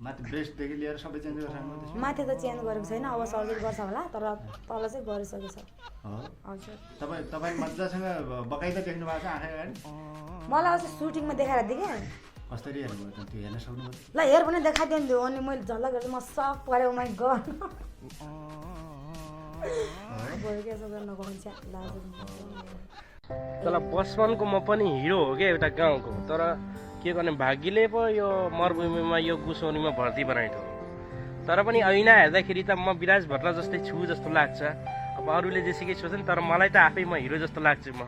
माथि बेस्टदेखि लिएर सबै चेन्ज गर्नु माथि त चेन्ज गरेको छैन अब सर्जरी गर्छ होला तर तल चाहिँ गरिसकेको छ हजुर तपाईँ मजासँग बकाइदा देख्नु भएको छ आँखा अगाडि मलाई अस्ति सुटिङमा देखाएर दिएँ कसरी हेर्नुभयो त्यो हेर्न सक्नुभयो ल हेर भने देखाइदिन्थ्यो अनि मैले झल्ला गरेर म सक पऱ्यो माइ गड तर बचपनको म पनि हिरो हो क्या एउटा गाउँको तर के गर्ने भाग्यले पो यो मरुभूमिमा यो गुसौनीमा भर्ती बनाइदियो तर पनि ऐना हेर्दाखेरि त म विराज भट्ट जस्तै छु जस्तो लाग्छ अब अरूले जेसुकै सोच्छन् तर मलाई त आफै म हिरो जस्तो लाग्छु म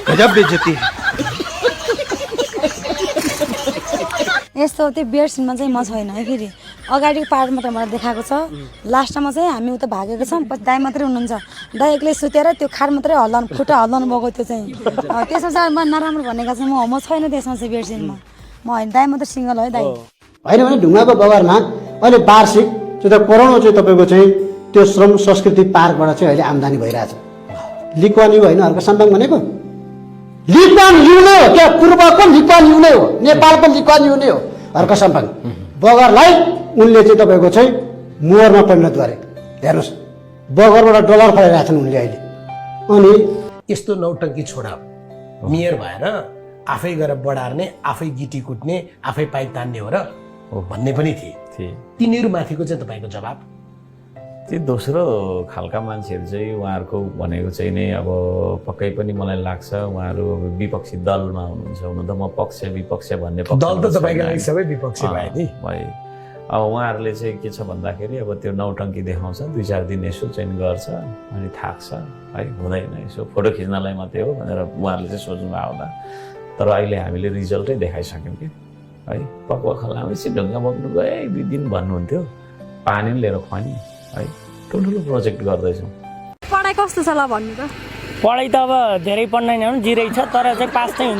गजब बेइज्जती यस्तो त्यो बेड सिनमा चाहिँ म छैन है फेरि अगाडिको पार्ट मात्र मलाई देखाएको छ लास्टमा चाहिँ हामी उता भागेको छौँ पछि दाइ मात्रै हुनुहुन्छ दाइ एक्लै सुतेर त्यो खाट मात्रै हल्लाउनु खुट्टा हल्लाउनु भएको त्यो चाहिँ त्यसमा चाहिँ म नराम्रो भनेको चाहिँ म छैन त्यसमा चाहिँ बेड सिनमा म होइन दाइ मात्रै सिङ्गल है दाइ होइन भने ढुङ्गाको बगरमा अहिले वार्षिक त्यो त करोडौँ चाहिँ तपाईँको चाहिँ त्यो श्रम संस्कृति पार्कबाट चाहिँ अहिले आम्दानी भइरहेछ लिक्वान यु होइन अर्को सम्पाङ भनेको लिक्वान यु नै हो क्या पूर्वको लिक्वान यु नै हो नेपालको लिक्वान यु नै हो अर्को सम्पाङ बगरलाई उनले चाहिँ तपाईँको चाहिँ मुहरमा परिणत गरे हेर्नुहोस् बगरबाट डलर फलाइरहेका छन् उनले अहिले अनि यस्तो नौटङ्की छोडा मेयर भएर आफै गएर बढार्ने आफै गिटी कुट्ने आफै पाइप तान्ने हो र भन्ने पनि थिए तिनीहरू माथिको चाहिँ तपाईँको जवाब त्यो दोस्रो खालका मान्छेहरू चाहिँ उहाँहरूको भनेको चाहिँ नै अब पक्कै पनि मलाई लाग्छ उहाँहरू विपक्षी दलमा हुनुहुन्छ हुनु त म पक्ष विपक्ष भन्ने दल त तपाईँको लागि सबै विपक्षी भयो नि भाइ अब उहाँहरूले चाहिँ के छ भन्दाखेरि अब त्यो नौटङ्की देखाउँछ 2-4 दिन यसो चाहिँ गर्छ अनि थाक्छ है हुँदैन यसो फोटो खिच्नलाई मात्रै हो भनेर उहाँहरूले चाहिँ सोच्नु भयो होला तर अहिले हामीले रिजल्टै देखाइसक्यौँ कि है पक्वा खलामा चाहिँ ढुङ्गा बोक्नु गए 2 दिन भन्नुहुन्थ्यो पानी पनि लिएर खुवानी है ठुल्ठुलो प्रोजेक्ट गर्दैछौँ पढाइ कस्तो छ ल भन्नु त पढाइ त अब धेरै पढ्दैन भने जिरै छ तर चाहिँ पास चाहिँ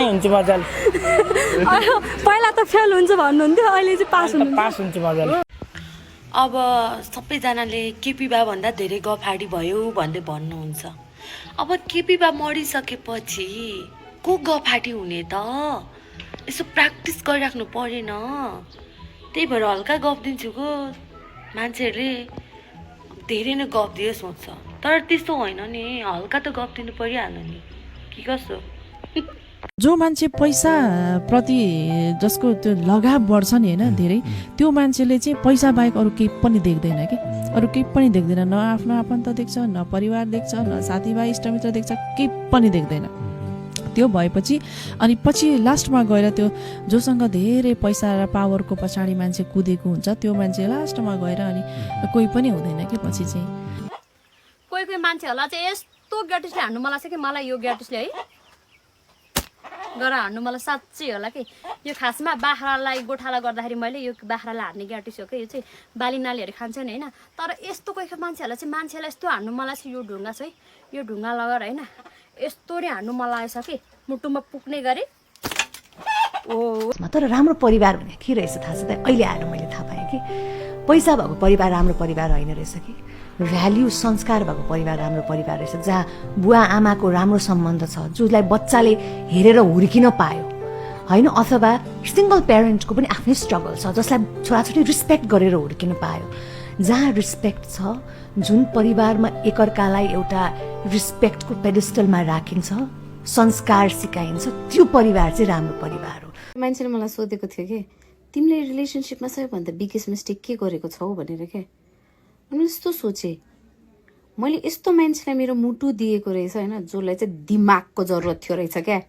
हुन्छु मजाले पहिला त फेल हुन्छ भन्नुहुन्थ्यो अहिले चाहिँ पास हुन्छु मजाले अब सबैजनाले केपी बा भन्दा धेरै गफाडी भयो भन्दै भन्नुहुन्छ अब केपी बा मरिसकेपछि को गफाडी हुने त यसो प्र्याक्टिस गरिराख्नु परेन त्यही भएर हल्का गफ दिन्छु गो मान्छेहरूले धेरै नै गफ दियो सोच्छ तर त्यस्तो होइन नि हल्का त गफ दिनु परिहाल्यो नि के कस्तो जो मान्छे पैसा प्रति जसको त्यो लगाव बढ्छ नि होइन धेरै त्यो मान्छेले चाहिँ पैसा बाहेक अरू केही पनि देख्दैन कि अरू केही पनि देख्दैन न आफ्नो आफन्त देख्छ न परिवार देख्छ न साथीभाइ इष्टमित्र देख्छ केही पनि देख्दैन त्यो भएपछि अनि पछि लास्टमा गएर त्यो जोसँग धेरै पैसा र पावरको पछाडि मान्छे कुदेको हुन्छ त्यो मान्छे लास्टमा गएर अनि कोही पनि हुँदैन कि पछि चाहिँ कोही मान्छेहरूलाई चाहिँ यस्तो ग्याटिसले हान्नु मलाई छ कि मलाई यो ग्याटिसले है गर हान्नु मलाई साँच्चै होला कि यो खासमा बाख्रालाई गोठाला गर्दाखेरि मैले यो बाख्रालाई हान्ने ग्याटिस हो कि यो चाहिँ बाली नालीहरू खान्छ नि होइन तर यस्तो कोही मान्छेहरूलाई चाहिँ मान्छेलाई यस्तो हान्नु मलाई चाहिँ यो ढुङ्गा छ है यो ढुङ्गा लगाएर होइन यस्तो नै हान्नु मलाई छ कि मुटुमा पुग्ने गरी तर राम्रो परिवार भने के रहेछ थाहा छ त अहिले आएर मैले थाहा पाएँ कि पैसा भएको परिवार राम्रो परिवार होइन रहेछ कि भ्याल्यु संस्कार भएको परिवार राम्रो परिवार रहेछ जहाँ बुवा आमाको राम्रो सम्बन्ध छ जसलाई बच्चाले हेरेर हुर्किन पायो होइन अथवा सिङ्गल प्यारेन्टको पनि आफ्नै स्ट्रगल छ जसलाई छोराछोरी रिस्पेक्ट गरेर हुर्किन पायो जहाँ रिस्पेक्ट छ जुन परिवारमा एकअर्कालाई एउटा रिस्पेक्टको पेडेस्टलमा राखिन्छ संस्कार सिकाइन्छ त्यो परिवार चाहिँ राम्रो परिवार हो मान्छेले मलाई सोधेको थियो कि तिमीले रिलेसनसिपमा सबैभन्दा बिगेस्ट मिस्टेक के गरेको छौ भनेर क्या मैले यस्तो सोचेँ मैले यस्तो मान्छेलाई मेरो मुटु दिएको रहेछ होइन जसलाई चाहिँ दिमागको जरुरत थियो रहेछ क्या